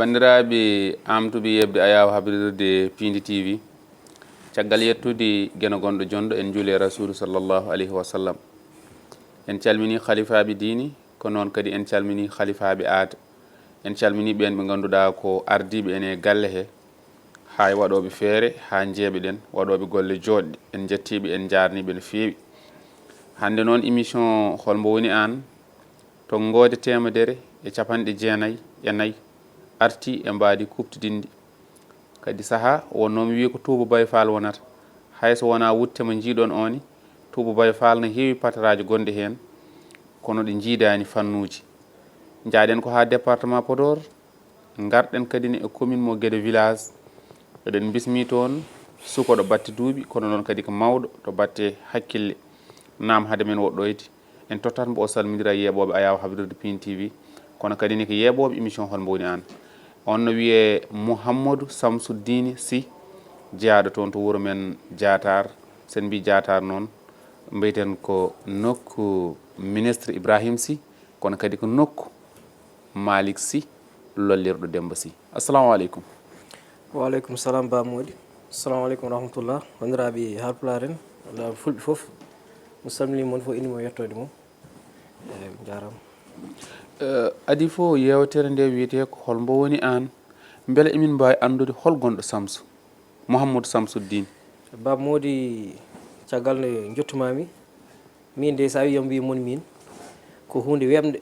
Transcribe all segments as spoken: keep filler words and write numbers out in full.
Banndiraaɓe, amtuɓe yeɓde ayaawo habrirde Piindi T V, caggal yettude Geno gonɗo jonɗo, en njuuli e Rasuulu sallallahu alayhi wa sallam. En calminii halifaaɓe diini, ko noon kadi en calminii halifaaɓe aada. En calminii ɓeen ɓe ngannduɗaa ko ardiiɓe en e galle he, haa e waɗooɓe feere, haa njeeɓe ɗen, waɗooɓe golle jooɗɗe. En njettii ɓe, en njaarnii ɓe no feewi. Hannde noon, émission Hol Mbo Woni Aan? To ngoode teemedere e capanɗe jeenayi e nayi artii e mbaadi kuuɓtidinndi. Kadi sahaa wonnoo mi wiya ko Tuuba Baye Fall wonata. Hay so wonaa wutte mo njiiɗon oo ni, Tuuba Baye Fall no heewi pataraaji gonɗi heen, kono ɗi njiidaani fannuuji. Njaaɗen ko haa département Podor, ngarɗen kadi ne e commune mo Guédé village. Eɗen mbismii toon sukoɗo batte duuɓi, kono noon kadi ko mawɗo to batte hakkille. Naam, hade men woɗɗoyde, en tottat mbo o salmindira yeeɓooɓe ayaawo habrirde Piindi T V, kono kadi ne ko yeeɓooɓe émission Hol Mbo Woni Aan? On no wiyee Mouhamadou Samsuddiine Sy, jeyaaɗo toon to wuro men Diatar. Sen mbii Diatar noon, mbiyeten ko nokku ministre Ibrahim Sy, kono kadi ko nokku Malick Sy, lollirɗo Demba Sy. Assalamu aleykum. Wa aleykum salam, Ba Mody. Assalamu aleykum wa rahmatullah. Banndiraaɓe Haalpulaar en, walla Fulɓe fof, mi salminii mon fof, innde mum e yettoode mum. Eey, on njaaraama. Eh, adii fof, yeewtere nde wiyetee ko Hol Mbo Woni Aan? Mbele emin mbaawi anndude hol gonɗo Samsu? Mouhamadou Samsuddiine. Ba Mody, caggal nde njottumaami, miin de, so a wii yo mi wii mon miin, ko huunde weeɓnde,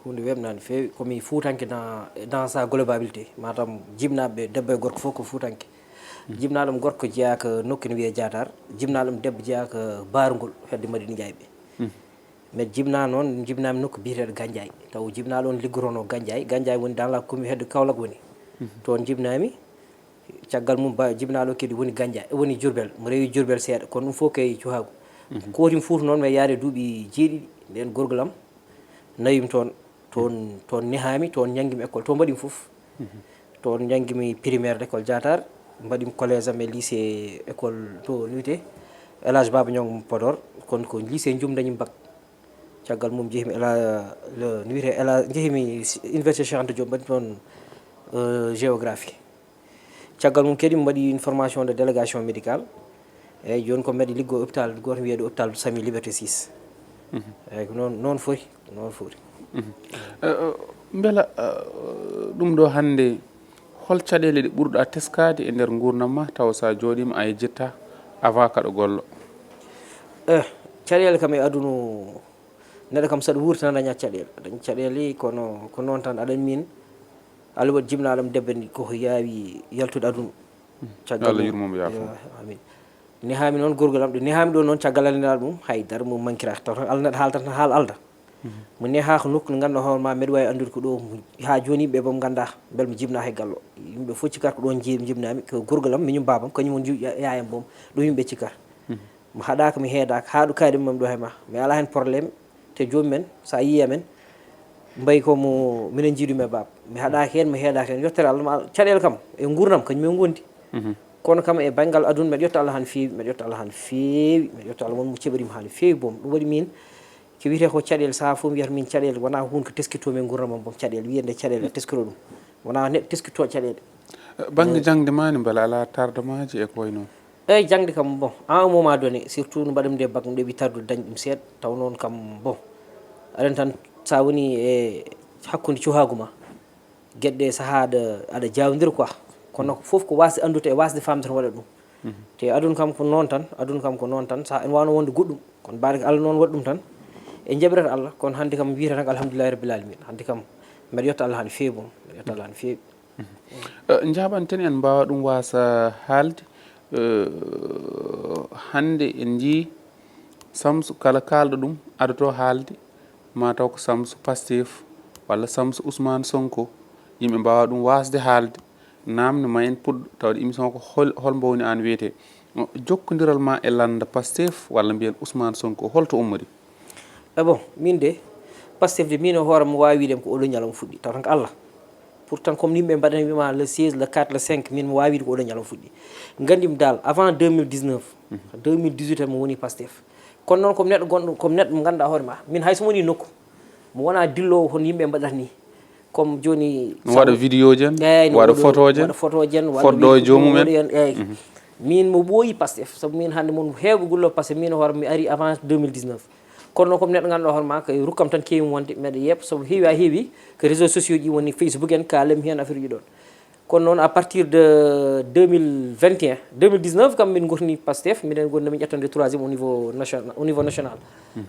huunde weeɓnde no feewi. Ko mi Fuutanke dans, dans sa globalité. Matam, jibnaaɓe debbo e gorko fof ko Fuutanke. Jibnaaɗo mo gorko jeyaa ko nokku ene wiyee Diatar, jibnaaɗo mo debbo jeyaa ko Baarngol, hedde Madina Njaay ɓe. Mbeɗa jibnaa noon, jibnaami nokku biyeteeɗo Gandiaye. Taw jibnaaɗo on liggotonoo Gandiaye. Gandiaye woni dans la commune, hedde Kaolack woni. Toon jibnaami. Caggal mum, ba, jibnaaɗo kadi woni Gandiaye, woni Diourbel. Mo rewi Diourbel seeɗa, kono ɗum fof kay cuhaagu. Kootim Fuuta noon, mi yaade duuɓi jeeɗiɗi, ndeen gorgol am nawimi toon. Toon, toon nehaami, toon ñanngimi école, toon mbaɗimi fof. Toon ñanngimi primaire, l'école Diatar, mbaɗimi collège am e lycée, école to no wiyetee El Hadj Baba Ñoŋ Podor, kono ko lycée Njum dañimi bac. Caggal mum njehimi Ela-, le, no wiyetee Ela-, njehimi si-, Université Cheikh Anta Diop, mbaɗi toon, euh, géographie. Caggal mum kadi mi mbaɗi une formation de délégation médicale. Eeyi, jooni ko mbeɗa liggoo hôpital gooto wiyeede hôpital Samy Liberté six. Eeyi, ko noon, noon foti, ko noon foti. Eh, eh, mbela, eh, ɗum ɗo hannde, hol caɗeele ɗe ɓurɗa teskaade e nder nguurndam ma, tawa so a jooɗiima a yejjitta avant kaɗa gollo? Eh, caɗeele kam e aduna, neɗɗo kam, so aɗa wuuri tan, a dañat caɗeele. A dañat caɗeele, kono ko noon tan, aɗa anndi min, Allah waɗi jibnaaɗo am debbo ni, ko yaawi yaltude aduna. Caggal Allah mum, yurmo mo, yaafo. Yo, amin. Nehaami noon gorgol am, ɗo nehaami ɗo noon, caggal Allah neɗɗo mum, hay dara mum mankiraaka. Taw tan Allah neɗɗo haalata tan haala alda. Mo nehaa ko nokku nde ngannduɗaa hoore ma, mbeɗa waawi anndude ko ɗo, haa jooni yimɓe boom nganndaa, mbele mi jibnaa hay gallo. Yimɓe fof cikkata ko ɗoon jeyi, jibnaami, ko gorgol am, miñum baabam, kañum woni ju-, ya-, yaayam boom, ɗum yimɓe cikkata. Mi haɗaaka, mi heedaaka, haa ɗo kaari mum ɗo he ma. Mi alaa heen problème, te joomum en, so a yiyii amen, mbayi ko mo, minen njiidu-mi e baaba. Mi haɗaaka heen, mi heedaaka heen, yettere Allah, ma, caɗeele kam, e nguurndam, kañum en ngondi. Kono kam, e banngal aduna, mbeɗa yetta Allah haa no feewi, mbeɗa yetta Allah haa no feewi, mbeɗa yetta Allah won mo ceɓiriima haa no feewi boom. Ɗum waɗi min, ko wiyetee ko caɗeele, sahaa fof mi wiyata min caɗeele, wonaa huunde ko teskitoo mi e nguurndam am boom, caɗeele, wiyande caɗeele, a teskitoo ɗum. Wonaa neɗɗo teskitoo caɗeele. Eh, bannge jaŋde ma ne, mbela alaa tardement ji e ko wayi noon? Eeyi, jaŋde kam, bon, à un moment donné, surtout no mbaɗmi nde bac, mi ɗeɓi tardude, dañi ɗum seeɗa, taw noon kam, bon, aɗa anndi tan, so a woni e hakkunde cuhaagu ma, geɗe ɗe sahaa aɗa, aɗa jawdira quoi. Kono fof ko waasde anndude e waasde faamde tan waɗa ɗum. Te aduna kam ko noon tan, aduna kam ko noon tan, so ene waawno wonde goɗɗum, kono barke Allah noon waɗi ɗum tan, en njaɓirata Allah, kono hannde kam mi wiyata tan ko alhamdulillahi rabbil alamina, hannde kam mbeɗa yetta Allah haa no feewi boom, mbeɗa yetta Allah haa no feewi. Eh, njaaɓanten, en mbaawa ɗum waasa haalde. Eh, hannde en njii Samsu, kala kaalɗo ɗum, adoto haalde, ma taw ko Samsu Pastef, walla Samsu Ousmane Sonko. Yimɓe mbaawa ɗum waasde haalde. Naamne ma en puɗɗo, tawde émission ko hol, hol mbo woni aan wiyetee. Jokkondiral ma e lannda Pastef, walla mbiyen Ousmane Sonko, holto ummori? E bon, min de, Pastef de, min e hoore am, mi waawi wiide ko oɗo ñalawma fuɗɗi, taw tan ko Allah. Pourtant, comme yimɓe mbaɗani wiima le seize, le quatre, le cinq, min mi waawi wiide ko oɗo ñalawma fuɗɗi. Nganndi mi daal, avant deux mille dix-neuf, deux mille dix-huit, mi woni Pastef. Kono noon, ko mi neɗɗo gonɗo, ko mi neɗɗo mo ngannduɗaa hoore ma. Min hay so mi woni nokku, mi wonaa dilloowo hono yimɓe mbaɗata ni. Comme jooni, no waɗa vidéo ji en, eeyi, no waɗa photo ji en, waɗa photo ji en, waɗa foddo e joomum en. Eeyi. Min mo ɓooyi Pastef, sabu min hannde mon heewɓe gullo Pastef, min hoore mi ari avant deux mille dix-neuf. Kono noon, comme neɗɗo ngannduɗo hoore ma, ko rukkam tan keewi wonde, mbeɗa yeeɓa, sabu heewi a heewi ko réseaux sociaux ji woni Facebook en, ka lem heen affaire ji ɗoon. Kono noon, à partir de deux mille vingt et un, deux mille dix-neuf kam, min ngorni Pastef, miɗen ngoni min ƴettande troisième au niveau national, au niveau national.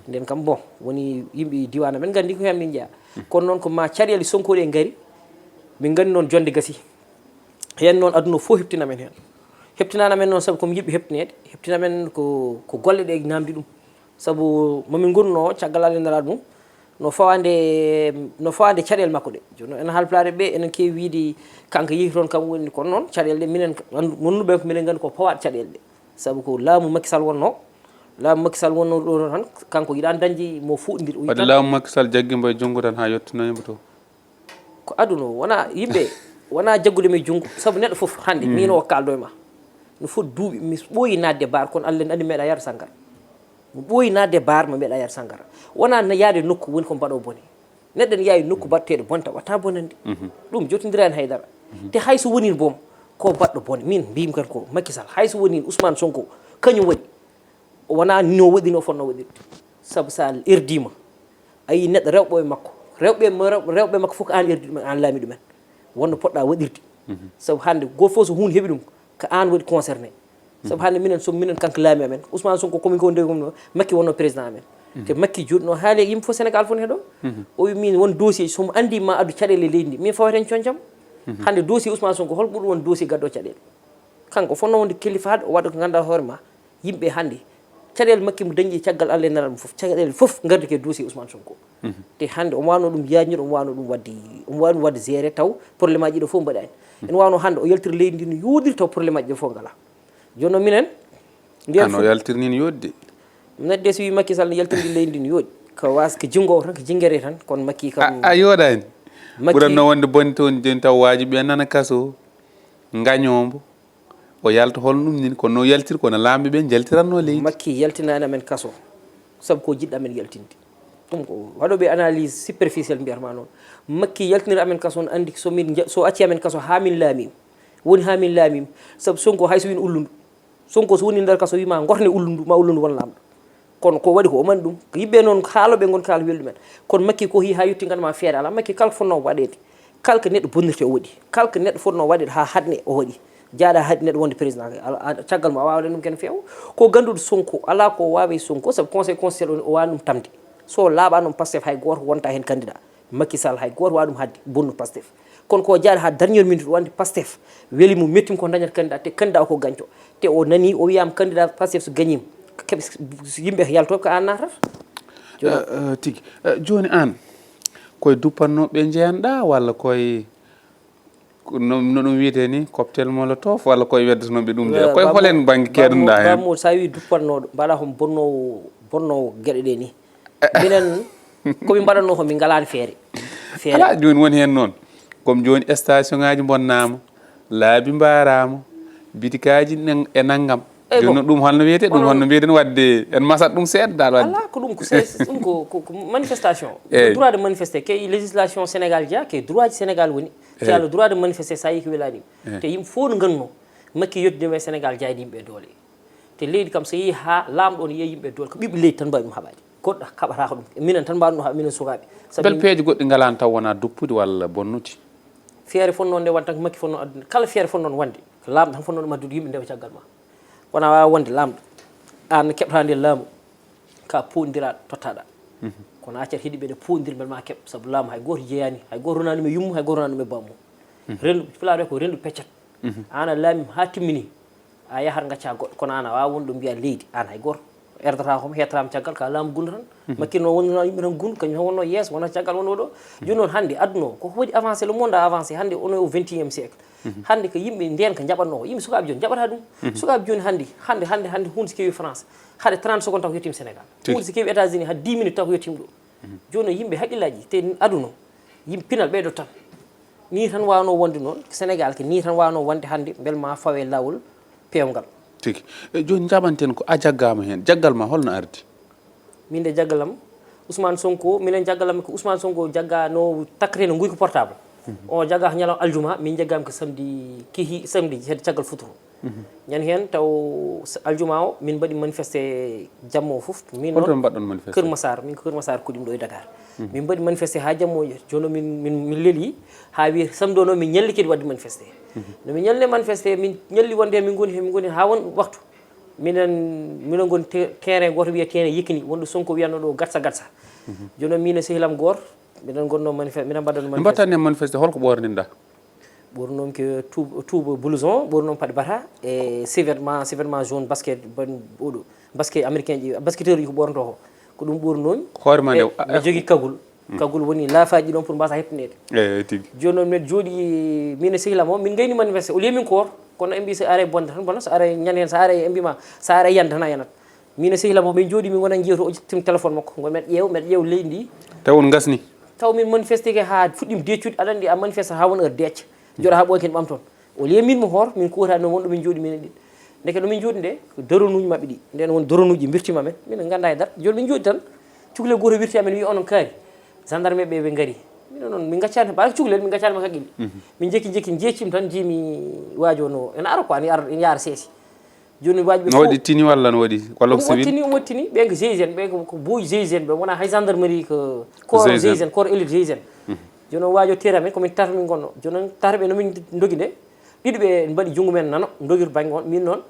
Nden kam, bon, woni yimɓe diiwaan amen nganndi ko heen min njeyaa. Kono noon, ko ma caɗeele Sonko ɗe ngari, min nganndi noon, jonnde gasi. Heen noon, aduna fof heptina men heen. Heptinaani amen noon sabu ko mi yiɗɓe heptineede, heptina men ko, ko golle ɗe naamndi ɗum. Sabu mo min ngonno caggal Allah e Nelaaɗo mum, no fawaande, no fawaande caɗeele makko ɗe. Jooni noon, enen Haalpulaar ɓe, enen keewi wiyde kanko yehi toon, kam woni, kono noon caɗeele ɗe, minen anndu-, wonduɓe ko minen nganndi ko fawaaɗe caɗeele ɗe. Sabu ko laamu Macky Sall wonno, laamu Macky Sall wonno ɗo tan, kanko yiɗaani dañde mo fuɗndir. O waɗi yiɗaani laamu Macky Sall jaggi mbo e junngo tan haa yettinoo mbo to. Ko aduna o, wona yimɓe, wona jaggude mi junngo, sabu neɗɗo fof hannde, min o kaaldo e ma. No foti duuɓi, mi ɓooyi naatde baar, kono Allah andi meeɗa yaade sangara. Mi ɓooyi naatde baar, mi meeɗa yaade sangara. Wona na yaade nokku woni ko mbaɗo bone. Neɗɗo ne yawi nokku baɗteeɗo bonta, wata bonande. Ɗum jotondiraani haydara. Te hay so woni boom, ko baɗɗo bone. Min mbiymi kan ko Macky Sall, hay so woni Ousmane Sonko, kañum waɗi. O wona no waɗi no fotno waɗirde. Sabu so a erdiima, a yii neɗɗo rewɓe e makko, rewɓe ma-, rewɓe, rewɓe makko fof ko aan erdi ɗumen, aan laami ɗumen. Wonno poɗɗa waɗirde. Sabu hannde gooto fof so huunde heɓi ɗum, ko aan waɗi concerné. Sabu hannde minen, so minen kanko laami amen, Ousmane Sonko komin ko ndewi gom no, Macky wonno président amen. Te Macky joɗɗo no haali e yimɓe fof Sénégal fof ne heɗo. O wi min won dossier, so mo anndi ma addu caɗeele leydi ndi, min fawata heen coñcam. Hannde dossier Ousmane Sonko, hol ɓurɗo won dossier gaddo caɗeele? Kanko fotno wonde kilifaade, o waɗa ko ngannduɗaa hoore ma. Yimɓe hannde, caɗeele makki mo dañi caggal Allah e Nelaaɗo mum fof, caɗeele fof ngardi ko e dossier Ousmane Sonko. Te hannde omo waawno ɗum yaajnude, omo waawno ɗum waɗde, omo waawi ɗum waɗde gérer taw problème aji ɗo fof mbaɗaani. Ene waawno hannde o yaltira leydi ndi no yooɗiri taw problème aji ɗo fof ngalaa. Jooni noon minen, mbiyen ano fof yaltiri ni no yooɗi de. Neɗɗo so wii Macky Sall no yaltiri leydi ndi no yooɗi. Ko was ko jinngo tan, ko jinngere tan, kono Macky kam a, a yooɗaani. Macky ɓuranno wonde bonde toon, jooni taw waaji ɓe nana kaso, ngañoo mbo. O yalta holno ɗum nini, kono no yaltiri, kono laamɓe ɓe njaltiranno leydi. Makki yaltinaani amen kaso, sabu ko jiɗɗo amen yaltinde. Ɗum ko waɗooɓe analyse superficielle mbiyata ma noon. Makki yaltinira amen kaso, on anndi so min nja-, so acci amen kaso haa min laamiima. Woni haa min laamiima. Sabu Sonko hay so win ullundu. Sonko so woni nder kaso wiima ngorne ullundu, ma ullundu won laamɗo. Kono ko waɗi ko o mani ɗum. Ko yimɓe noon kaalooɓe ngon kaala welɗumen. Kono Makki ko hi haa yetti nganma feere alaa. Makki kala ko fotnoo waɗeede. Kala ko neɗɗo bonnirte o waɗi. Kala ko neɗɗo fotnoo waɗeede haa haɗne o waɗi. Jaaɗa haɗi neɗɗo wonde président. Ala, a, caggal mo a waawa ɗum ken feew. Ko ganduɗo Sonko, alaa ko waawe Sonko, sabu conseil constitutionnel o waawi ɗum tamde. So laaɓaano Pastef hay gooto wonta heen candidat. Macky Sall hay gooto waawi ɗum haɗde bonnu Pastef. Kono ko jaaɗi haa dernière minute, o anndi Pastef weli mo, metti mo ko dañata candidat, te candidat o ko gañco. Te o nani, o wiyaama candidat Pastef so gañiima, keɓe yimɓe yaltooɓe ko aan naatata. Jooni Eh, eh, tigi. Eh, jooni aan, koye duppannooɓe njeyanɗaa walla koye, ko no, no ɗum wiyetee ni, cocktail molotov walla koye weddotonooɓe ɗum njeyaa? Eh, koye Bammo-, holen bannge keedunɗaa heen? Bammo, so a wii duppannooɗo, mbaɗa ko bonnoowo, bonnoowo geɗe ɗe ni. Minen, ko min mbaɗatnoo ko min ngalaani feere. Feere. Alaa, jooni woni heen noon. Comme jooni station ngaaji mbonnaama, laabi mbaaraama, bitikaaji nan-, e nanngam. Eyi, jooni bon. Noon ɗum holno wiyetee? Ɗum kono holno mbiyeten waɗde, en masat ɗum seeɗa daal waɗde. Alaa, ko ɗum ko se-, ɗum ko, ko, ko manifestation. Eyi. Droit de manifester, ke législation Sénégal jeyaa, ke droit ji Sénégal woni. Eyi. Ke le droit de manifester, so a yii ko welaani. Eyi. Te yimɓe fof no ngannduno, Makki yottindiima e Sénégal jayde yimɓe doole. Te leydi kam, so yehi haa laamɗo on yehi yimɓe doole, ko ɓiɓɓe leydi tan mbaawi ɗum haɓaade. Goɗɗo haɓataako ɗum. Minen tan mbaawi ɗum haɓa, minen sukaaɓe. Sabu belle peeje goɗɗi ngalaani taw wonaa duppude walla bonnude. Feere fotnoo nde wonde tan ko Makki fotnoo addude. Kala feere fotnoo wonde, ko laamɗo tan fotnoo ɗum addude, yimɓe ndewa caggal ma. Kono a waawaa wonde laamɗo. Aan no keɓtaa nde laamu, ka poondiraa tottaɗaa. Mhm. Kono a accat heɗiiɓe ɗe poondir mbele ma keɓ, sabu laamu hay gooto jeyaani, hay gooto ronaani ɗum e yummu, hay gooto ronaani ɗum e bammu. Mhm. Renndo, Pulaar ko renndo peccat. Mhm. Aan a laami haa timmini, a yahat ngacca goɗɗo, kono aan a waawaa wonde ɗo mbiya leydi, aan hay gooto. Erdata ko hettataama caggal ka laamu gunndo tan. Mhm. Makki no wonno yimɓe tan gunndo, kañum tan wonno yeeso, wona caggal wonno ɗo. Mhm. Jooni noon hannde aduna o, ko waɗi avancé, le monde a avancé, hannde on est au vingt et unième siècle. Mhm. Hannde ko yimɓe ndeen ko njaɓatnoo, yimɓe sukaaɓe jooni njaɓata ɗum. Mhm. Sukaaɓe jooni hannde, hannde, hannde, hannde huunde so kewi France, haɗa trente secondes taw ko yettiima Sénégal. Tigi. Huunde so kewi États-Unis haɗa dix minutes taw ko yettiima ɗo. Mhm. Jooni noon yimɓe haqqillaaji, te aduna o, yimɓe pinal ɓeydo tan. Nii tan waawno wonde noon, Sénégal ko nii tan waawno wonde hannde, mbele ma fawe laawol peewngal. Tigi. E, jooni njaɓanten ko a jaggaama heen. Jaggal ma holno ardi? Min de jaggalam, Ousmane Sonko, minen jaggalam ko Ousmane Sonko jagganoo takkete no nguy ko portable. O jagga ñalawma aljuma, min jaggaam ko samedi, kehi samedi hedde caggal futuro. Ñande heen taw s- aljuma o min mbaɗi manifesté jamma o fof. Min Holto noon mbaɗɗon manifesté? Kër Massar, min ko Kër Massar koɗimi ɗo e Dakar. Min mbaɗi manifesté haa jamma o yehi. Jooni noon min, min, min leli haa wiye samedi o noon min ñalli kadi waɗde manifesté. No min ñalli manifesté, min ñalli wonde min ngoni heen, min ngoni heen haa won waktu. Minen, minen ngoni te- terrain gooto wiyetee terrain Yékini, wonɗo Sonko wiyatnoo ɗo gatsa gatsa. Jooni noon min e sehilam gooto, miɗen ngonnoo manifeste, miɗen mbaɗatnoo Ɓe manifeste. Mbaɗtaani e manifeste, holko ɓoorninɗaa? Ɓoornoomi ko tuub-, tuuba blouson, ɓoornoomi paɗe bata e sous-vêtement, sous-vêtement jaune basket, ban-, oɗo, basket américain ji, basketteur ji ko ɓoornotoo ko. Ko ɗum ɓoornoomi. Hoore ma E, nde, a- mi jogii kagul. Kagul woni laafaaji ɗoon pour mbasa heɓtineede. Eeyi, tigi. Jooni noon mbiɗa jooɗi, min e sehilam o, min ngayni manifeste. Au lieu min koor, kono en mbi so are bonde tan, bona, so are ñande heen, so are en mbi ma, so are yande tan a yanat. Min e sehilam o, min jooɗi, min ngona jiyata, o ƴettimi téléphone makko, ngon mbiɗa ƴeew, mbiɗa ƴeew leydi ndi. Taw on ngasni? Taw min manifeste ke haa fuɗɗim deeccude, aɗa anndi a manifeste haa won heure deec. Jooɗa haa ɓooy ken ɓamton. Au lieu min mo hoor, min kuwata noon wonɗo min jooɗi minen ɗiɗi. Ndeke no min jooɗi nde, ko doronuuji maɓɓe ɗi. Nden won doronuuji mbirtima men. Min en ngannda e dara. Jooni min jooɗi tan, cukalel gooto wirti amen, wi onon kaari. Gendarme ɓe, ɓe ngari. Min noon, min ngaccaani, ɓaade cukalel, min ngaccaani mo haqqille. Min jekki jekki jeccim tan, jiimi waajo no, ene ara quoi, ene ara, ene yaara seesi. Jooni waaji ɓe No fof waɗi tini walla no waɗi, walla ko Ɗum civil? Wattini, ɗum wattini, ɓen ko G I G N, ɓen ko, ko boy G I G N, ɓe wona hay gendarmerie ko corps G I G N. G I G N, corps élite G I G N. Jooni noon waajo teeri amen, ko min tato min ngonno. Jooni noon tato ɓe no min ndogi nde, ɗiɗo ɓe mbaɗi junngo men nano, ndogir bannge on, min noon,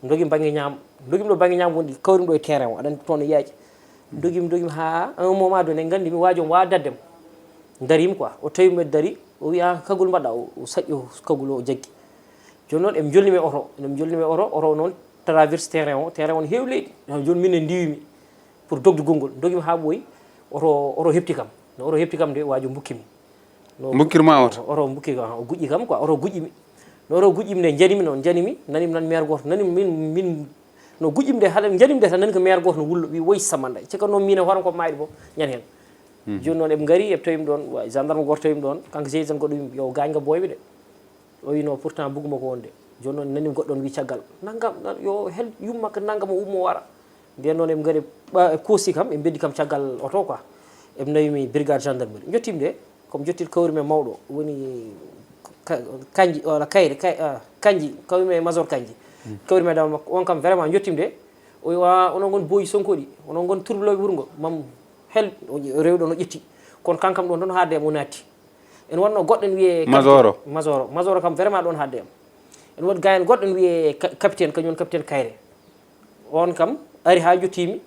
ndogim bannge ñaamo. Ndogim ɗo bannge ñaamo woni, kawrim ɗo e terrain o, aɗa anndi toon no yaaji. Ndogim, ndogim haa un moment donné, nganndi mi waajo on waawa dadde mo. Darima quoi, o tawi mi dari, o wi, "Ah, kagul mbaɗɗa?" O, o saƴƴi o kagul o, o jaggi. Jooni noon, eɓe njolni mi e oto, eɓe njolni mi e oto, oto o noon traverse terrain o, terrain o no heewi leydi. Jooni min ne ndiwi mi pour dogde konngol, ndogimi haa ɓooyi, oto, oto heɓti kam. No oto heɓti kam de, waajo mbukki mi. No Mbukkir ma oto? Oto mbukki kam, o guƴƴi kam quoi, oto guƴƴi mi. No oto guƴƴi mi nde, njani mi noon, njani mi, nani mi noon maire gooto, nani mi min, min, no guƴƴi mi nde, haɗa njani mi nde tan, nani ko maire gooto no wullo, wi, "Woy Samanda, ceka noon min e hoore ko maayɗo bo, ñande heen." Jooni noon eɓe ngari, eɓe tawi mi ɗoon, wa-, gendarme gooto tawi mi ɗoon, kanko G I G N goɗɗo wi mi, "Yo gaañ nga booy ɓe de." O wi, "No, pourtant bugguma ko wonde." Jooni noon nani goɗɗo on wi caggal, "Nanngam, nan-, yo hel yumma ko nanngam o ummo wara." Nden noon eɓe ngari, ɓa-, koosi kam, ɓe mbeddi kam caggal oto quoi. Eɓe nawi mi brigade gendarmerie. Njottii mi de, ko mi jottii kawri me mawɗo, woni ka-, Kanji, walla Kayre, Kay-, ah, Kanji, kawri me major Kanji. Kawri me dama makko, on kam vraiment njottii mi de. O wi, "Wa, onon ngon booyi Sonko ɗi, onon ngon turbilooɓe wuro ngo." Mam hel, o ƴe-, rewɗo no ƴetti. Kono kankam ɗon, ɗon haaɗde mo naatti. En wonno goɗɗo en wiyee Majoro. Majoro. Majoro kam vraiment ɗon haaɗde am. En woodi gaayen goɗɗo en wiyee ka-, capitaine, kañum woni capitaine Kayre. On kam ari haa jottiimi,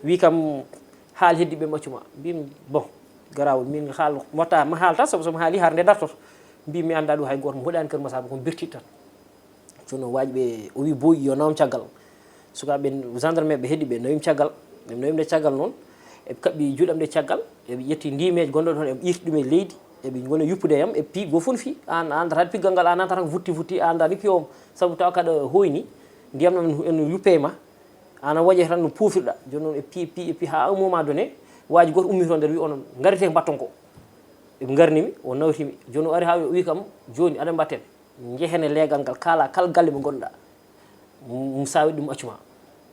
wi kam haal heddi ɓe maccuma. Mbimi, "Bon, garaawol, min haal, mota, ma haal tan, sabu so mi haali har nde dartoto." Mbimi, "Mi anndaa ɗum hay gooto, mi hoɗaani Kër Massar, ko mi birtiɗo tan." Jooni o waaji ɓe, o wi booyi yo nawam caggal. Sukaaɓe ɓen, gendarme ɓe heddi ɓe, nawim caggal. Ɓe nawim nde caggal noon, eɓe kaɓɓi juuɗam ɗe caggal, eɓe ƴetti ndimeeje gonɗo toon, eɓe irti ɗum e leydi, eɓe ngona yuppude yam, eɓe pi, go fof no fi, an, an tan piggal ngal, an tan ko futti, futti, an tan piyo, sabu taw kaɗa hoyni, ndiyam ɗam ene yuppe e ma, an a waɗi tan no pofirɗa. Jooni noon e pi, pi, e pi, haa un moment donné, waaji gooto ummi toon nder wi onon, ngarite mbatton ko. Eɓe ngarni mi, o nawti mi. Jooni o ari haa o wi kam, "Jooni aɗa mbatten." Njehen e leegal ngal, kaala kala galle mo ngonɗa. M-, m-, sawi ɗum accuma.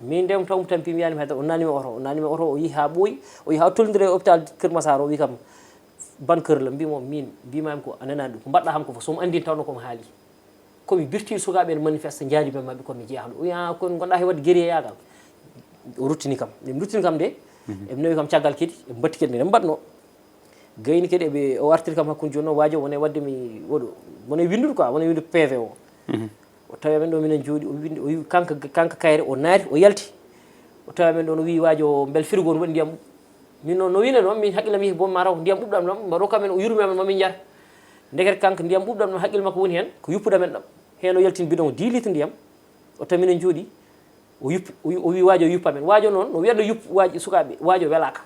Min nde taw mi tampi mi yani mi haydara, o nani mi oto, o nani mi oto, o yi ha ɓooyi, o yi ha o tollondire e hôpital Kër Massar, o wi kam, "Ban kër la?" Mbimo, "Min," mbimami ko a nanani ɗum, ko mbaɗɗa ham ko fof, so mi andin tawno ko mi haali. Ko mi birti sukaɓe en manifeste, jaari ɓe mabɓe ko mi jeeya ɗum. O wi, "Ah, kon gonɗa he wadde guerrier yagal." O ruttini kam. Ɓe ruttini kam de, eɓe nawi kam caggal kadi, eɓe mbatti kadi, mbiɗa mbaɗno. Gayni kadi eɓe, o artiri kam hakkunde jooni o, waajo wone wadde mi oɗo, wone winndude quoi, wone winndude P V o. O tawi amen ɗo minen jooɗi, o windi, o wi kanko, kanko Kayre, o naati, o yalti. O tawi amen ɗon, o wi waajo, "Mbel frigo on waɗi ndiyam?" Min noon, no wine noon, min haqqille am yehi boom, mataw ko ndiyam ɓuɓɗam ɗam, mbaɗo kam en, o yurmi amen, mamin njar. Ndekete kanko ndiyam ɓuɓɗam ɗam, haqqille makko woni heen, ko yuppude amen ɗam. Heen o yaltini bidon dix litres ndiyam, o tawi minen jooɗi, o yuppi, o wi, o wi waajo yuppa amen. Waajo noon, no wiyatno yuppu waaji sukaaɓe, waajo welaaka.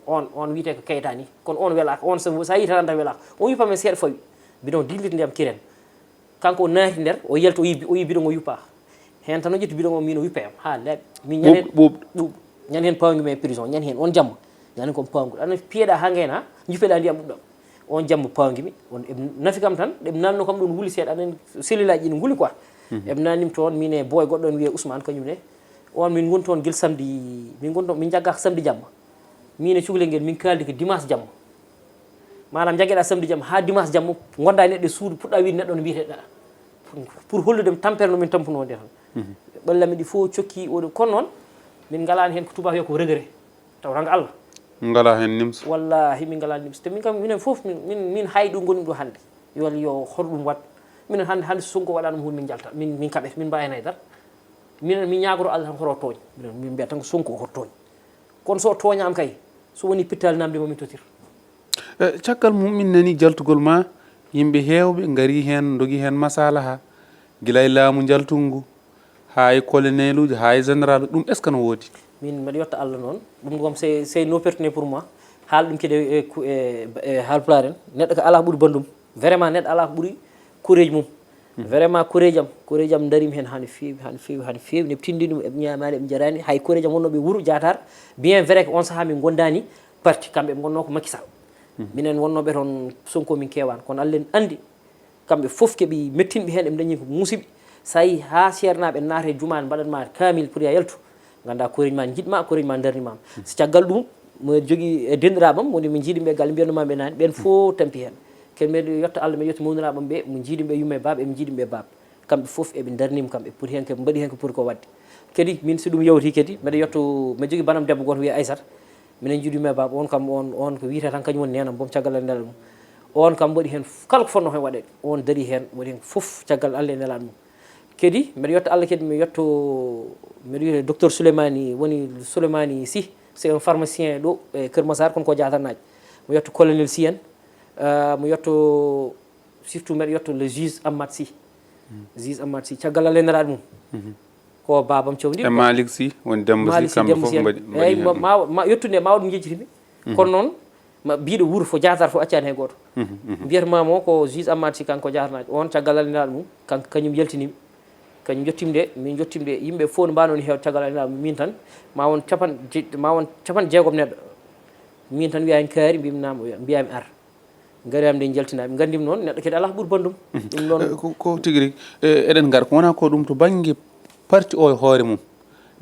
On, on wiyetee ko Keyta ni. Kono on welaaka. On so, so a yii tan annda welaaka. On yuppa men seeɗa fawi. Bidon dix litres ndiyam kiren. Kanko o naati nder, o yalti, o yi, o yi bidon o yuppa. Heen tan o ƴetti bidon o, min o yuppa yam. Haa laaɓi. Min ñande heen, ɓuuɓ, ɓuuɓ. Ñande heen pawngi men prison. Ñande heen, on jamma. Ñande kon pawngu. Aɗa piyeɗa haa ngayna, jupeɗa ndiyam ɗuɗɗam. On jamma pawngi mi. On, eɓe nafi kam tan, eɓe nanno kam ɗum wuli seeɗa. Aɗa anndi cellule aji ɗi nguli quoi. Eɓe nannim toon, min e boy goɗɗo on wiyee Ousmane, kañum ne. On min ngoni toon gila samedi, min ngoni toon, min njaggaaka samedi jamma. Min e cukalel ngel, min kaaldi ko dimanche jamma. Maanaam, njaggeɗaa samedi jamma haa dimanche jamma, ngondaa e neɗɗo e suudu, puɗɗaa wiide neɗɗo no mbiyeteɗaa. Pour hollude mi tampere no min tampunoo nde tan. Mhm. Ɓalli amen ɗi fof cokki, oɗo, kono noon, min ngalaani heen ko tubaak yo ko regret. Taw rang Allah. Ngalaa heen nimsa. Wallaahi, min ngalaa nimsa. Te min kam, minen fof, min, min, min hay ɗo ngonmi ɗo hannde. Yo, yo hoto ɗum waɗ. Minen hannde, hannde so Sonko waɗaano ɗum huunde, min njalta. Min, min kaɓet, min mbaawi heen hay dara. Minen, min ñaagoro Allah tan hoto tooñ. Minen, min mbiya tan ko Sonko hoto tooñ. Kono so o tooñaama kay, so woni pittaali namde mo, min totir. E, caggal mum, min nani jaltugol ma, yimɓe heewɓe ngari heen, ndogi heen masalaha, gila e laamu njaltungu, haa e coloneluuji, haa e général, ɗum est-ce que no woodi? Min, mbeɗa yetta Allah noon. Ɗum kam, c'est, c'est inopportun pour moi. Haal ɗum kadi e, ku-, e, e Haalpulaar en. Neɗɗo ko alaa ɓuri banndum. Vraiment, neɗɗo alaa ko ɓuri koreeji mum. Mhm. Vraiment, koreeji am, koreeji am ndariima heen haa no feewi, haa no feewi, haa no feewi. Ne ɓe tinndini ɗum, eɓe ñaamaani, eɓe njaraani. Hay koreeji am wonnooɓe wuro Diatar, bien vrai que on sahaa min ngondaani parti, kamɓe ɓe ngonnoo ko Macky Sall. Mhm. Minen wonnooɓe toon Sonko min keewaani. Kono Allah ene anndi, kamɓe fof keɓi mettinɓe heen, eɓe ndañi ko musiɓe. So a yii haa seernaaɓe naata e jumaa, mbaɗan ma kaamil pour ya yaltu, nganndaa koreeji ma njiɗ ma, koreeji ma ndarni ma. So caggal ɗum, mo jogii e denndiraaɓe am, woni min njiidi ɓe galle, mbiyatnoo ma ɓe naane, ɓeen fof tampi heen. Ken mbeɗa yetta Allah, mbeɗa yetta mawniraaɓe am ɓe, mo njiidi ɓe yumma e baaba, eɓe njiidi ɓe baaba. Kamɓe fof eɓe ndarnii mi, kamɓe poti heen, ko mbaɗi heen ko poti ko waɗde. Kadi min, so ɗum yawti kadi, mbeɗa yetto, mbeɗa jogii banam debbo gooto wiyee Aysata. Minen njiidi yumma e baaba, on kam, on, on ko wiyetee tan kañum woni neenam, boom caggal Allah e nelal mum. On kam waɗi heen f-, kala ko fotnoo heen waɗeede. On darii heen, waɗi heen fof caggal Allah e nelal mum. Kadi mbeɗa yetta Allah kadi, mi yetto, mbeɗa wiyee docteur Souleymani, woni Souleymani Sy, c'est un pharmacien ɗo e Kër Massar, kono ko Diatarnaajo. Mi yetto colonel Sy en, ah, mi yetto surtout mbeɗa yetto le juge Amat Sy. Juge Amat Sy, caggal Allah e nelaaɗo mum. Mhm. Ko baabam cawndi. E Malick Sy, woni Demba Sy, Malick Sy, kamɓe Demba fof Sy en. Mbaɗi, mbaɗi Eyyi, heen. Ma, ma, ma yettude, ma waɗ ɗum jejjitimi. Mhm. Kono noon, ma biiɗo wuuro fof, Diatar fof accaani hay gooto. Mhm, mhm. Mbiyatmaa mo ko juge Amat Sy, kanko Diatarnaajo. On caggal Allah e nelaaɗo mum, kanko, kañum yaltini mi. Kañum yettii mi de, min yettii mi de, yimɓe fof no mbaanoo ni heewde caggal Allah e nelaaɗo mum. Min tan, ma won capan-, je-, ma won capanɗe jeegom neɗɗo. Min tan wiyaa heen kaari, mbiymi naam, mbiyaa mi ar. Ngari am nde njaltinaa, ɓe nganndi mi noon, neɗɗo kadi alaa ko ɓuri banndum. Mhm. Ɗum noon. Eh, ko, ko tigi rigi. Eh, eɗen ngar, ko wonaa ko ɗum to bannge parti o e hoore mum.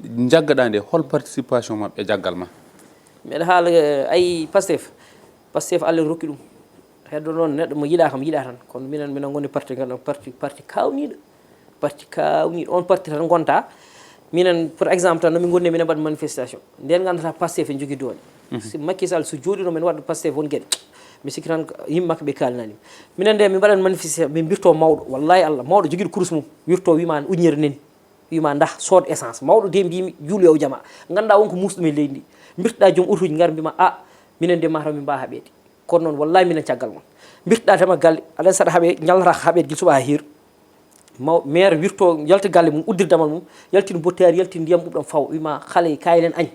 Njaggaɗaa nde, hol participation maɓɓe e jaggal ma? Mbeɗa haala, eh, ay Pastef. Pastef Allah rokki ɗum. Heddo noon neɗɗo mo yiɗaa kam yiɗaa tan. Kono minen, minen ngoni parti, ngannduɗaa parti, parti kaawniiɗo. Parti kaawniiɗo. On parti tan ngonta. Minen, pour exemple, tan, no min ngonni, minen mbaɗa manifestation. Nden nganndataa Pastef en jogii doole. Mhm. Si Macky Sall so jooɗino, min waɗa Pastef won geɗe. Mi sikki tan ko yimɓe makko ɓe kaalnani. Minen nde, min mbaɗan manifestation, min mbirto mawɗo. Wallahi Allah, mawɗo jogiiɗo kurus mum, wirto wiima an ujunere nani. Wiima ndah, sood essence. Mawɗo de mbimi, juulu yo o jama. Nganndaa won ko muusɗum e leydi ndi. Mbirtoɗaa joom otuuji ngar mbima, a, minen de mataw min mbaa haɓeede. Kono noon, wallahi, minen caggal mon. Mbirtoɗaa dama galle, aɗa saɗa haɓe, ñalnata haɓeede gila suɓa haa hiir. Maw-, maire wirto, yalta galle mum, uddir damal mum, yaltin bottaari, yaltin ndiyam ɓuuɓɗam faw, wima, "Xale yi, kaay leen añ.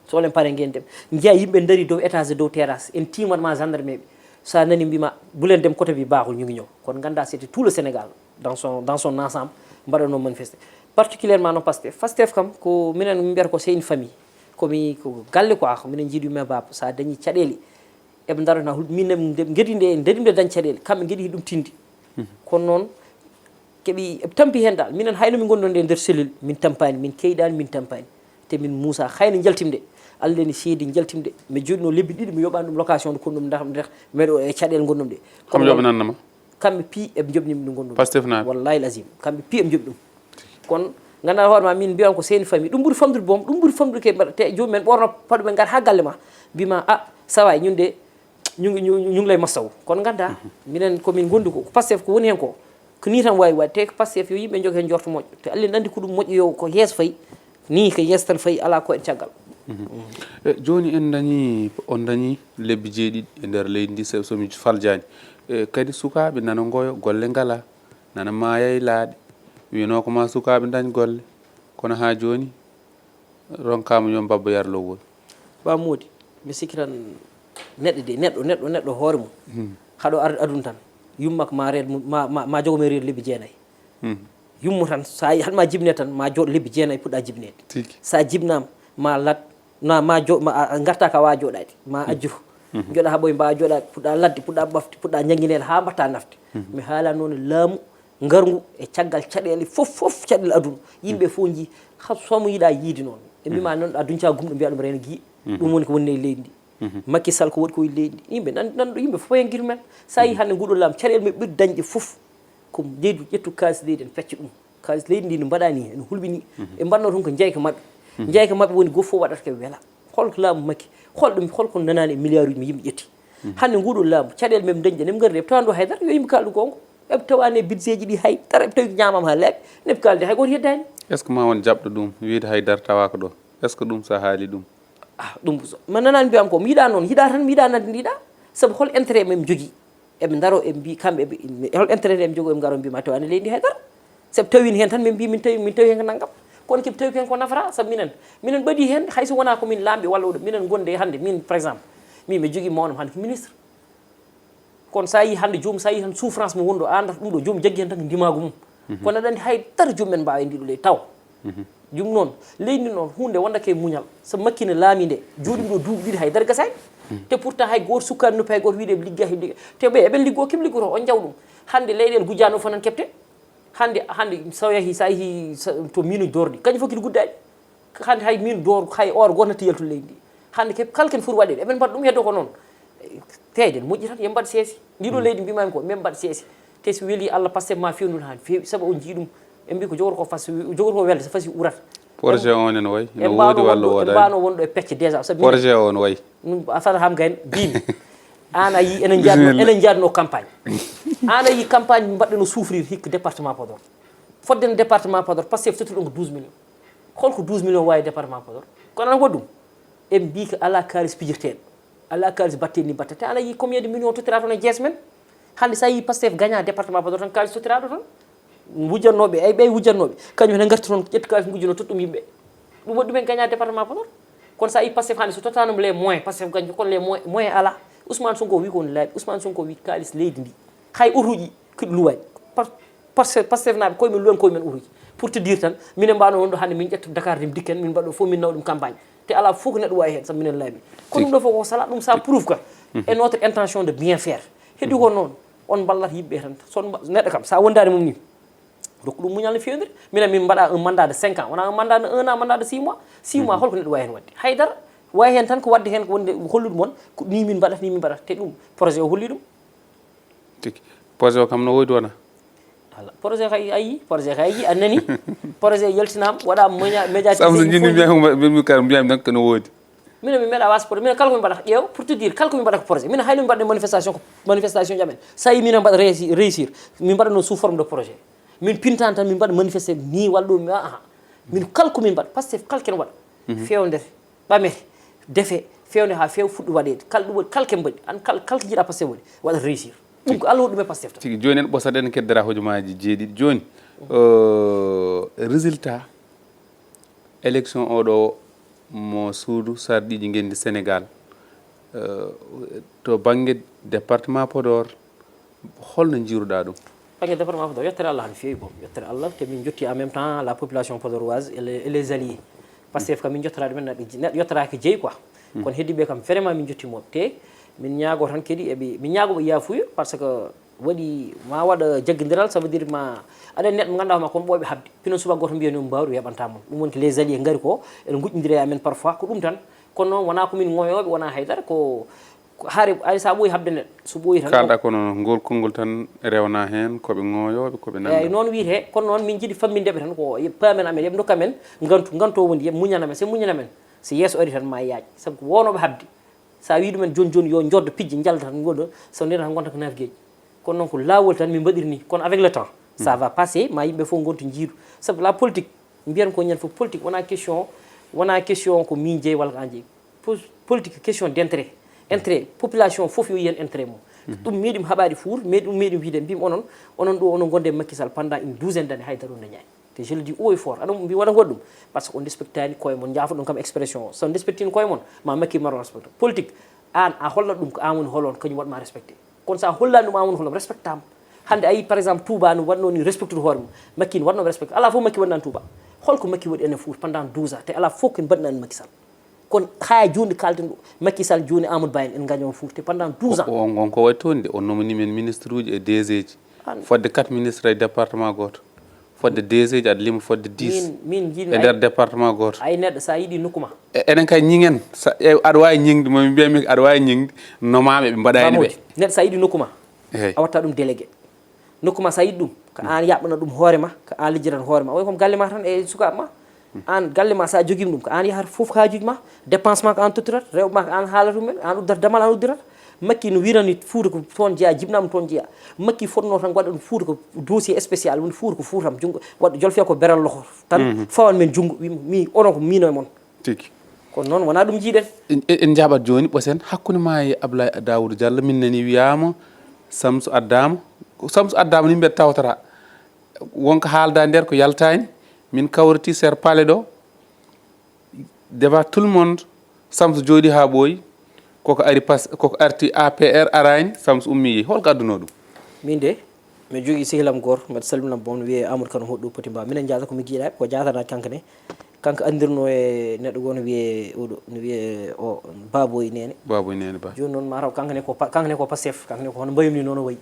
Soo leen paree ngeen dem." Njiya yimɓe ndari dow étage, dow terrasse, en tiimat ma gendarme ɓe. Sa nani mbima, "Bu leen dem côté bi baaxul, ñu ngi ñëw." Kon nganndaa, c'était tout le Sénégal, dans son, dans son ensemble, mbaɗanoo manifester. Particulièrement noon Pastef. Pastef kam, ko minen mbiyata ko c'est une famille. Ko mi, ko galle quoi, ko minen njiidi yumma e baaba. Sa dañi caɗeele, eɓe ndarana hul-, min ne, nde ngedi nde, nde ɗum nde dañ caɗeele, kamɓe ngedi ɗum tindi. Mhm. Kono noon, keɓi, eɓe tampi heen dal. Minen hayno min ngonno nde nder cellule, min tampani, min keyɗani, min tampani. Te min Moussa, hayno njaltimde, Allah ne seedi njaltimde. Mi jooɗino lebbi ɗiɗi, mi yoɓani ɗum location, kono ɗum ndax, ndax, meɗo e caɗeele ngonɗum ɗe. Kono yoɓnanno ma? Kamɓe piyi eɓe njoɓni min ngonɗum. Pastef naaɓe. Wallahi lazim, kamɓe piyi eɓe njoɓi ɗum. Kono, nganndaa hoore ma, min mbiyan ko seni famille. Ɗum ɓuri famɗude boom, ɗum ɓuri famɗude ke mbaɗa. Te joomum en ɓorno paɗumen ngar haa galle ma. Mbima, "A, sawaay, ñun de, ñu ngi, ñu, ñu ngi lay massawu." Kono nganndaa, mhm, minen ko min ngondi ko, ko Pastef ko woni heen ko. Ko nii tan waawi waɗde. Te ko Pastef yo yimɓe njog heen njorto moƴƴo. Te Allah ne anndi ko ɗum moƴƴo yo ko yeeso fayi. Nii ko yeeso tan fayi, alaa ko en caggal. Mhm. E, jooni en dañi, on dañi lebbi jeeɗiɗi e nder leydi ndi, so, so mi faljaani. E, kadi sukaaɓe nana ngoyo, golle ngalaa. Nana maaya e laaɗe. Wiyanoo ko ma sukaaɓe ndañ golle. Kono haa jooni, ronkaama yo mbabba yar lowol. Ba Moodi, mi sikki tan neɗɗo de, neɗɗo, neɗɗo, neɗɗo hoore mum. Hmm. Haɗo ar-, aduna tan. Yumma ko ma reed mum, ma, ma, ma jogo men reedu lebbi jeenayi. Hmm. Yumma tan, sa yi-, haɗ ma jibine tan, ma jooɗo lebbi jeenayi puɗɗa jibineede. Tigi. Sa jibnaama, ma lat, na, ma jo-, ma, a, a ngarta ka wa jooɗaade, ma, hmm, ajjuru. Hmm. Jooɗa haa ɓooy mbaawa jooɗaade, puɗɗa ladde, puɗɗa bafte, puɗɗa ñanngineede haa mbaɗta nafte. Hmm. Mi haala noon laamu, ngarngu e caggal caɗeele fof, fof caɗeele aduna. Yimɓe fof njii, ha somo yiɗa yiide noon. Ɓe mbima noon, ɗa duñca gumɗo, mbiya ɗum reena giye. Ɗum woni ko woni e leydi ndi. Makki Sall ko waɗi ko e leydi ndi. Yimɓe nan, nan ɗo, yimɓe fof en guitu men. So a yii hannde nguɗo laamu, caɗeele men ɓuri dañde fof ko jeydu, ƴettu kaalis leydi en, pecca ɗum. Kaalis leydi ndi no mbaɗa ni, ene hulɓini. Ɓe mbaɗno toon ko jeyka maɓɓe. Jeyka maɓɓe woni gooto fof waɗata ko wela. Hol ko laamu Makki? Hol ɗum, hol ko nanaani e milliard uji mo yimɓe ƴetti? Hannde nguɗo laamu, caɗeele men dañde, nem ngari reɓ tawa ɗo haydara, yo yimɓe kaaldu goonga. Eɓe tawaani e budget ji ɗi haydara, eɓe tawi ko ñaamaama haa laaɓi, neɓe kaalde hay gooto yeddaani. Est ce que ma won jaɓɗo ɗum, wiide haydara tawaaka ɗo? Est ce que ɗum so a haali ɗum? Ah, ɗum so, ma nanaani mbiyaam ko, mi yiɗaa noon, yiɗaa tan, mi yiɗaa nande, yiɗaa. Sabu hol intérêt men jogii? Eɓe ndaro, eɓe mbi, kamɓe, eɓe, hol intérêt eɓe jogoo, eɓe ngaro mbi ma tawaani leydi ndi haydara. Sabu tawii heen tan, min mbi, min tawi, min tawi heen ko nanngam. Kono keɓe tawi ko heen ko nafata, sabu minen, minen mbaɗi heen, hay so wonaa ko min laamɓe walla oɗo, minen gonde hannde, min, par exemple, min mi jogii mawnam hannde ko ministre. Kono so a yii hannde joomum, so a yii tan souffrance mo woni ɗo, a anndata ɗum ɗo, joomum jaggi heen tan ko ndimaagu mum. Kono aɗa anndi hay dara joomum men mbaawa e ndiɗo leydi taw. Ɗum noon, leydi ndi noon, huunde wonda ke muñal. So Makki ne laami nde, jooɗi ɗo duuɓi ɗiɗi hay dara gasaani. Te pourtant hay gooto sukkaani noppi hay gooto wiide eɓe ligga, eɓe ligga. Te ɓe, eɓen liggoo, keɓe liggoto, on njaw ɗum. Hannde leyɗeele gujjaano fof nan keɓte. Hannde, hannde so yahii, so a yehii, so, to miinuji doorɗi, kañum fof kadi guddaani. Hannde hay min door, hay or gooto natti yaltude leydi ndi. Hannde ke, kala ken foti waɗeede, eɓen mbaɗa ɗum, heddo ko noon. Peeje ne moƴƴi tan, yo mbaɗ seesi. Ndi ɗo leydi mbimami ko, min mbaɗ seesi. Te so weli Allah, Pastef ma fewndu haa feewi, sabu on njii ɗum. En mbi ko jogoroo ko fas, jogoroo ko welde, so fasi urat. Projet o ne no wayi, no woodi walla woodaani? En mbaano wonɗo e pecce déjà, sabu min Projet o no wayi. Ɗum a fata ham gayn, biimi. Aan a yii, enen njaadno, Bisimilla. Enen njaadno campagne. Aan a yii campagne mbaɗɗo no souffrir hikka département Podor. Fodde no département Podor, Pastef totti ɗum ko douze millions. Holko douze millions wawi département Podor? Kono ana waɗi ɗum? En mbi ko ala kaalis pijirteeɗo. Ala kaalis batteɗo ni battata. Te ana yii combien de millions tottira toon e jees men? Hannde so a yii Pastef gaña département Podor tan kaalis tottiraɗo toon. Wujjannooɓe, ay ɓey wujjannooɓe. Kañum ene ngarti toon ƴetti kaalis ngujjuno totti ɗum yimɓe. Ɗum waɗi ɗumen gaña département Podor. Kono so a yii Pastef hannde so tottanum les moyens, Pastef gañi kon les moyens, moyens ala. Ousmane Sonko wi ko woni laaɓi. Ousmane Sonko wi kaalis leydi ndi. Hay otuuji kiɗi luwani. Par, par, Pastef naaɓe koye men luwani koye men otuuji. Pour te dire tan, minen mbano wonɗo hannde min ƴetta Dakar Dem Dikk en, min mbaɗo fof min nawa ɗum campagne. Te ala fof ko neɗɗo wawi hen, sabu minen laami. Kono ɗum ɗo fof ko sala, ɗum ça prouve que et notre intention de bien faire. Heddi ko noon, on mballat yimɓe tan. So on mba-, neɗɗo kam, sa wondani mum ni, rokku ɗum muñal no fewndir. Minen min mbaɗa un mandat de cinq ans, wona un mandat de un an, mandat de six mois. Six mois, holko neɗɗo wawi hen wadde? Haydara. Wawi hen tan ko wadde hen ko wonde hollude mon, ko ni min mbaɗata, ni min mbaɗata. Te ɗum, projet o holli ɗum. Tigi. Projet o kam no woodi wona? Ala. Projet kay a yii, projet kay a yii, a nani. Projet yaltinaama, waɗaama média, médiatisé. Sabu so il faut njinmi mbiyami, mbiyami kala, mbiyami tan ko no woodi. Minen mi meeɗa waas projet. Minen kala ko min mbaɗata, ƴeew, pour te dire, kala ko min mbaɗata ko projet. Minen hay no min mbaɗa manifestation ko, manifestation ji amen. So a yii minen mbaɗa réussi-, réussir, min mbaɗa noon sous forme de projet. Min pintaani tan min mbaɗa manifesté ni walla ɗum, ah, ah. Min kala ko min mbaɗa, Pastef kala ken waɗa. Fewndete, ɓamete, defe, fewne haa feewa fuɗɗi waɗeede. Kala ɗum waɗi, kala ken mbaɗi, an kala, kala ko jiɗa Pastef waɗi, waɗa réussir. Ɗum ko Allah waɗi ɗum e Pastef tan. Tigi, jooni en ɓosat en keddora hojomaaji jeeɗiɗi. Jooni, euh, résultat élection oɗo mo suudu sarɗiiji ngenndi Sénégal, euh, to bannge département Podor, holno njiiruɗaa ɗum? Bannge département Podor, yettere Allah hano feewi boom. Yettere Allah, te min njotti en même temps la population podoroise et les, et les alliés. Pastef kam min njottata ɗumen, neɗɗo, neɗɗo yettotaake jeyi quoi. Kono heddiiɓe kam vraiment min njotti mooɓe. Te min ñaago tan kadi, eɓe, min ñaago ɓe yaafuya, parce que waɗi ma waɗa jaggindiral, ça veut dire ma aɗa neɗɗo mo ngannduɗaa ma kon ɓooyɓe haɓde. Pino suba gooto mbiya noon mbawri weɓanta mon. Ɗum woni ko les alliés ngari ko, ene nguƴƴindira e amen parfois, ko ɗum tan. Kono noon wonaa ko min ŋoyooɓe, wonaa haydara, ko, ko haare, ay, so a ɓooyi haɓde neɗɗo, so ɓooyi tan. Kaalɗa ko noon, ngol konngol tan rewna heen, ko ɓe ŋoyooɓe, ko ɓe nannda. Eeyi, noon wiyetee, kono noon min njiɗi famminde ɓe tan, ko paamen amen, yoɓe ndokka men ngantu, ngantu o woni, yoɓe muñana men, so muñana men, so yeeso ari tan ma yaaƴ, sabu ko wonooɓe haɓde. So a wii ɗumen jooni jooni yo njoddo pijje njalda tan ngonda, so ndena tan ngonta ko naafigeeji. Kono noon ko laawol tan min mbaɗiri ni. Kono avec le temps, ça va passer, ma yimɓe fof ngontu njiidu. Sabu la politique, mbiyan ko ñande fof politique wona question, wona question ko min jeyi walla ko an jeyi. Po-, politique question d' intérêt. Intérêt, population fof yo yiyan intérêt mum. Ɗum meeɗi mi haɓaade fuur, meeɗi, ɗum meeɗi mi wiide, mbimi onon, onon ɗo onon ngonde e Macky Sall pendant une douzaine d' années, hay dara on dañaani. Te je le dis haut et fort, aɗa mbi waɗa goɗɗum, parce que on respectani koye mon, jaafoɗon kam expression o. So on respectini koye mon, ma Macky maro respecte. Politique, an a hollat ɗum ko an woni holon, kañum waɗma respecté. Kono sa hollani ɗum an woni holon, respectama. Hannde a yii, par exemple, Touba no waɗno ni respectude hoore mum. Macky no waɗno respecté. Ala fof Macky waɗnani Touba. Holko Macky waɗi enen Fouta pendant douze ans? Te ala fof ko en mbaɗnani Macky Sall. Kono haa jooni kalten ɗo, Macky Sall jooni Amadou Ba en, en gaño Fouta pendant douze ans. O, on, on ko waɗi toon de, on nomini men ministre uji e D G ji. An- Fodde quatre ministre e département gooto. Fodde deux heures, aɗa lima fodde dix. Min, min njiɗmi E nder département gooto. Ay neɗɗo, sa yiɗi nokku ma. E- Enen kay ñiŋen, sa- e- aɗa waawi ñiŋde, mo mbiyami aɗa waawi ñiŋde, nomaama ɓe mbaɗaani ɓe. Bamodi, neɗɗo sa yiɗi nokku ma, Eey. A watta ɗum délégué. Nokku ma sa yiɗi ɗum, ko aan yaɓɓana ɗum hoore ma, ko aan lijjiran hoore ma. Oy kom galle ma tan e sukaaɓe ma. Aan galle ma sa jogiima ɗum, ko aan yahata fof haajuuji ma, dépense ma ko aan tottirata, rewɓe ma ko aan haalata ɗumen, aan uddata damal, aan uddirata. Makki no wiirani Fuuta ko toon jeyaa, jibnaama toon jeyaa. Makki fotnoo tan waɗa ɗum Fuuta ko dossier spécial, woni Fuuta ko Fuutam, junngo waɗa jolfe ko beral loho tan, fawan men junngo, wi mi onon ko miino e mon. Tigi. Kono noon wonaa ɗum njiiɗen. En en- en njaaɓat jooni ɓosen hakkunde ma e Ablaye Daouda Diallo, min nani wiyaama Samsu addaama. Samsu addaama ni mbeɗa tawtata wonko haalda nder ko yaltaani. Min kawriti ser pale ɗo devant tout le monde. Samsu jooɗi haa ɓooyi. Koko ari pas koko arti A P R araani, Samsu ummi yehi. Holko adduno ɗum? Min de, miɗo jogii sehilam gooto, mbeɗa salmina mo, no wiyee Amadou Kane Hoɗɗo Poti Mba. Minen jaata ko mi giiɗaaɓe, ko jaatanaaki kanko ne. Kanko anndirnoo e neɗɗo goo no wiyee oɗo, no wiyee o Baboy Neene. Baboy Neene Ba. Jooni noon mataw kanko ne ko pa- kanko ne ko Pastef, kanko ne ko hono mbayum ni noon o wayi.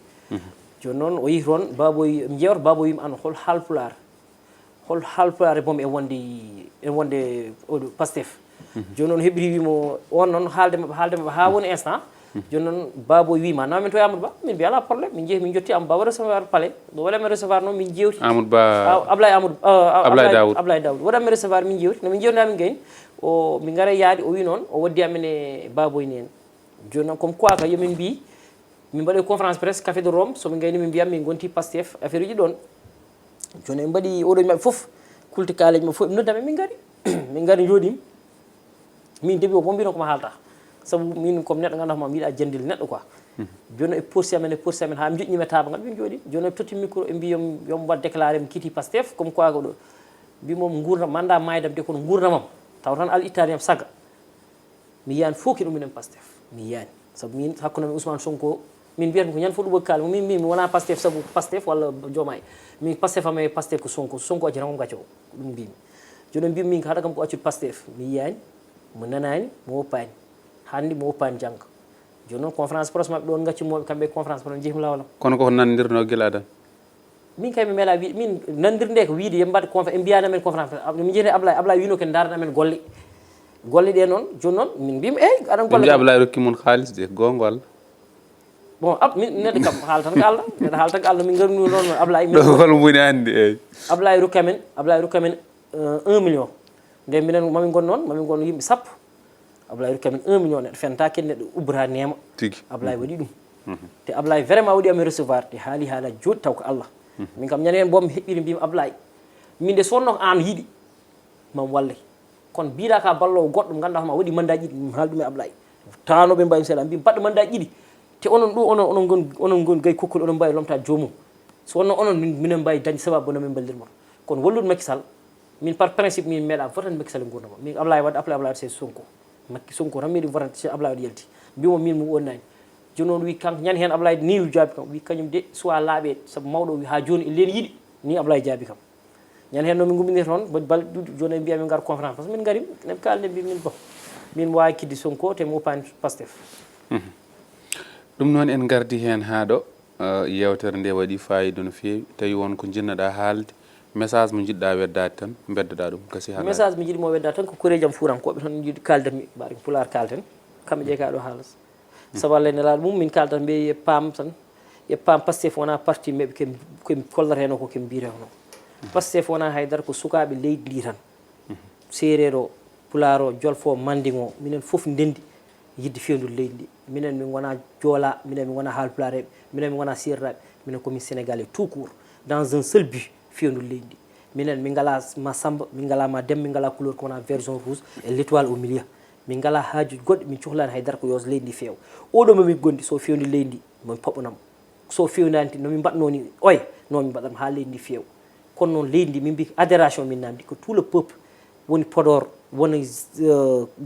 Jooni noon o yehi toon, Baboy, mi jeewta Baboy wiimi an hol haalpulaar, hol haalpulaar e boom e wonde, e wonde oɗo Pastef. Jooni noon heɓiri wiimo on noon haalde maɓɓe, haalde maɓɓe haa woni instant. Jooni noon Baboy wiima na min to e Amadou Ba, min mbiya alaa problème, min njehi min jotti Amadou Ba waɗa recevoir palais, ɗo waɗa men recevoir noon min jeewti. Amadou Ba. Ablaye Amadou Ablaye Daoud. Ablaye Daoud waɗa men recevoir min jeewti, no min jeewti na min gayni. O min ngara yaadi o wi noon o waddi amen e Baboy Neene. Jooni noon comme quoi que yomin mbi min mbaɗoy conférence presse café de Rome, somin gayni min mbiya min gonti Pastef affaire uji ɗoon. Jooni en mbaɗi oɗo maɓɓe fof, kulti kaaleeji maɓɓe fof, ɓe noddi amen min ngari. Min ngari njooɗiima. Min début o fof mbino ko mi haalta, sabu min comme neɗɗo ngannduɗaa ma mi yiɗa janndil neɗɗo quoi. Jooni e porsi amen e porsi amen haa mi joƴƴiima e taabagal min njooɗi. Jooni o totti micro e mbi yomi yomi waɗ déclaré mi kiiti Pastef comme quoi ko ɗo. Mbi moom nguurndam mi annda maaydam de kono nguurndamam taw tan Allah ittaani am saga. Mi yiyaani fof kino minen Pastef, mi yiyaani. Sabu min hakkunde amen Ousmane Sonko, min mbiyata mi ko ñande fof ɗum kaali mo min mbi mi wona Pastef sabu Pastef walla Diomaye. Min Pastef am e Pastef ko Sonko, so Sonko acci tan ko mi gaccowo, ko ɗum mbimi. Jooni o mbimi min ko haɗa kam ko accude Pastef, mi yiyaani, mo nanaani, mo woppaani. Hannde mo woppaani jannga. Jooni noon conférence presse maɓɓe ɗo on gaccu mooɓe kamɓe e conférence presse jehi mi lawol am. Kono koko nandirno gila adan. Min kay mi meeɗa wiide min nandirde ko wiide yo mbaɗ conf e mbiyaani amen conférence presse mi jeeyi Ablaye Ablaye wino ken ndaarana amen golle. Golle ɗe noon jooni noon min mbimi eyyi aɗan golle. Mbi Ablaye rokki mon haalis de goongo Allah. Bon ab min neɗɗo kam haala tan ko Allah neɗɗo haala tan ko Allah min ngarmi noon Ablaye. Ɗo hol moni anndi eyyi. Ablaye rokki amen Ablaye rokki amen un million. Nde minen mami ngon noon mami ngon yimɓe sappo. Ablaye rokki amen un million neɗɗo fenta ken neɗɗo ubbata neema. Tigi. Ablaye waɗi ɗum. Te Ablaye vraiment waɗi amen recevoir te haali haala jooɗi taw ko Allah. Min kam ñande hen boom mi heɓɓiri mbimi Ablaye min de so wonno ko an yiɗi mam walle. Kono mbiɗa ka ballowo goɗɗo mo ganduɗa hono a waɗi mandat ɗiɗi mi haali ɗum e Ablaye. Tanoɓe mbawi seeɗa mbi mbaɗɗo mandat ɗiɗi. Te onon ɗo onon onon gon onon gon gay kokkol onon mbawi lomta joomum. So wonno onon minen mbawi dañde sababu no min mballirmon. Kono wallude Macky Sall. Min par principe min meeɗa votan Macky Sall e gurdam am min Ablaye Wade après Ablaye Wade c'est Sonko. Macky Sonko tan meeɗi votan si Ablaye Wade yalti mbimo min mo wonnani. Jooni noon wi kanko ñande heen Ablaye ni jaabi kam wi kañum de suwa laaɓeede sabu mawɗo o wi haa jooni e leen yiɗi ni Ablaye jaabi kam. Ñande heen noon min ngummini toon mbaɗi balɗe ɗuɗi jooni en mbiya min ngar conférence parce que min ngari en kaalde mbi min bon min mo waawi kiddi Sonko te mi woppaani Pastef. Ɗum noon en ngardi heen haa ɗo. Yeewtere nde waɗi faayiida no feewi. Tawi won ko njiɗnoɗaa haalde, message mo njiɗɗaa weddaade tan, mbeddoɗaa ɗum, gasi haa laaɓi. Message mo njiɗmi o weddaade tan ko koreeji am fuurankooɓe tan njiɗi kaaldanmi, mbaɗen ko pulaar kaalten, kamɓe ƴeekaa ɗo haalata. Sabu Allah e nelaaɗo mum, min kaaldat mbiya yo paam tan, yo paam Pastef wonaa parti meɓe ke koye kollata heen o ko ke mbiyata hono. Pastef wonaa haydara ko sukaaɓe leydi ndi tan. Seereer o, pulaar o, jolfo o, manndiŋ o, minen fof ndenndi yiɗde feewnude leydi ndi. Minen min ngonaa joolaa, minen min ngonaa haalpulaareeɓe, minen min ngonaa seereraaɓe, minen ko min sénégalais tout court dans un seul but, feewnude leydi ndi. Minen min ngalaa ma samba, min ngalaa ma demba, min ngalaa couleur ko wonaa vert jaune rouge et l'étoile au milieu. Min ngalaa haaju goɗɗi, min cohlaani hay dara ko yo leydi ndi feew. Oɗo mo min gondi so feewni leydi ndi, min paɓɓanam. So feewnaani no min mbaɗnoo ni oya no min mbaɗatma haa leydi ndi feew. Kono noon leydi ndi min mbi adhération min namdi ko tout le peuple woni Podor woni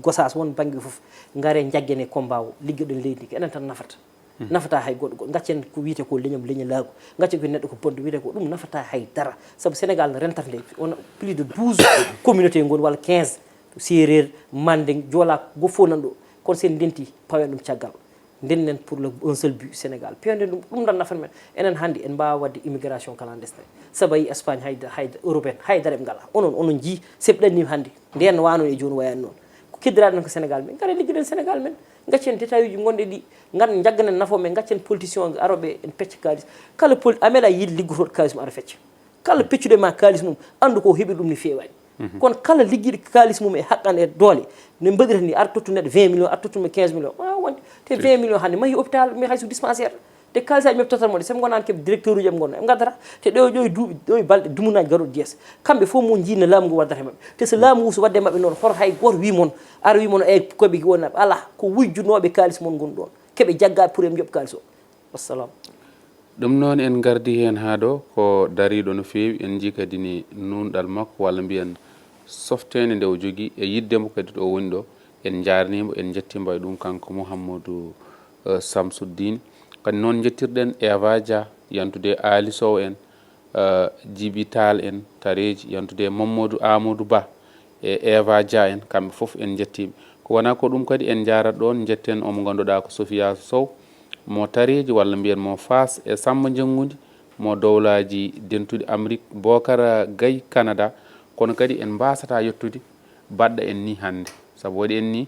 Gossas won bannge fof ngare njaggene combat o liggoɗen leydi ndi ko enen tan nafata. Nafata hay goɗɗo goɗɗo gaccen ko wiyete ko leñam leñalaagu. Gaccen ko neɗɗo ko bonɗo wiyete ko ɗum nafata hay dara. Sabu Sénégal no rentata nde on plus de douze communauté ngoni walla quinze. Seereer, Mandeng, Joola go fof nan ɗo. Kono sen ndenti pawen ɗum caggal. Ndennen pour le un seul but Sénégal, pewnden ɗum, ɗum tan nafata men. Enen hannde en mbaawa waɗde immigration clandestine. Sabu a yii Espagne, hayda hayda européen haydara ɓe ngalaa. Onon onon njii, so ɓe ɗannii hannde, ndeen waano e jooni wayani noon. Ko keddiraaɗen ko Sénégal men, ngara liggoɗen Sénégal men. Ngaccen détail uji gonɗe ɗi, ngan njagganen nafo men, ngaccen politicien o arooɓe en pecca kaalis. Kala poli a meeɗa yiide liggotooɗo kaalis mo ara fecca. Kala peccuɗo e ma kaalis mum, anndu ko o heɓiri ɗum ni feewaani. Kono kala liggiiɗo kaalis mum e haqqan e doole, no mbaɗirta ni, ar tottu neɗɗo vingt millions, ar tottu mo quinze millions, ma wonde te vingt millions hannde mahi hôpital, mi hay so dispensaire. Te kaalis aji maɓɓe tottat mo de, saabu gonani keɓe directeur uji am gonno, ɓe ngaddata. Te ɗo ɗo e duuɓi, ɗo e balɗe, dumunaaji garooɗi yeeso, kamɓe fof mo jiinna laamu ngu waddata e maɓɓe. Te so laamu ngu so waɗde maɓɓe noon, hoto hay gooto wi mon, ara wi mon, eyi, koɓe wonnaɓe. Alaa, ko wujjunooɓe kaalis mon ngoni ɗoon. Keɓe jagga pour en njoɓ kaalis o. Wassalam. Ɗum noon, en ngardi heen haa ɗo, ko dariiɗo no feewi. En njii kadi ni nuunɗal makko, walla mbiyen softeende nde o jogii e yiɗde mo kadi to o woni ɗo. En njaarniima, en njettiima e ɗum kanko Mouhamadou, eh, Samsuddin. Kadi noon njettirɗen Eva Dia, yantude e Aali Sow en, eh, Jibi Taal en, Tareeji, yantude e Mamadou Amadou Ba e Eva Dia en, kamɓe fof en njettiiɓe. Ko wonaa ko ɗum kadi, en njaarat ɗoon, njetten omo ngannduɗaa ko Sofia Sow, mo Tareeji, walla mbiyen mo Faas, e Sammba Njenngundi, mo Dowlaaji Dentuɗi Amrik, Bookara Gay Canada. Kono kadi en mbaasataa yettude baɗɗo en nii hannde, sabu waɗi en nii,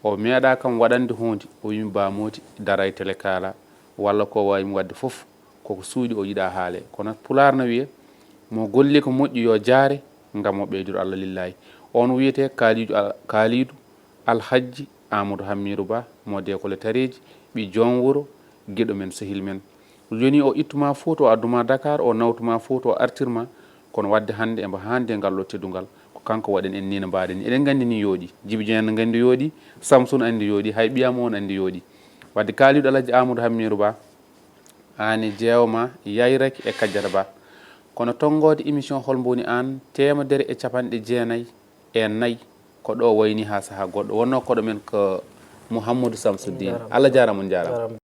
o meeɗaa kam waɗande huunde, o wii mi Ba Moodi daray tele kaala, walla ko o waawi mi waɗde fof, koko suuɗi o yiɗaa haale. Kono Pulaar na wiyee, mo golli ko moƴƴi yo jaare, ngam o ɓeydoro Allah lillaahi. Oon wiyetee Kaaliidu Al-, Kaaliidu Alhajji Aamadu Hammiiru Ba, mo Deekole Tareeji, ɓii joom wuro, giɗo men, sehil men. Jooni o ittuma Fuuta, o adduma Dakar, o nawtuma Fuuta, o artirma, kono waɗde hannde e mbo haande ngal ɗo teddungal, ko kanko waɗen en nii no mbaɗen nii. Eɗen nganndi nii yooɗi. Jibi Joon en nganndi yooɗi, Samsun anndi yooɗi, hay ɓiyam on anndi yooɗi. Waɗde Kaaliidu Alhajji Aamadu Hammiiru Ba, aan e jeewma yayraki e Kajjata Ba. Kono tonngoode émission Hol Mbo Woni Aan, teemedere e capanɗe jeenayi e nayi, ko ɗo wayni haa sahaa goɗɗo. Wonnoo koɗo men ko Mouhamadou Samsuddin. Allah jaaraama, on njaaraama.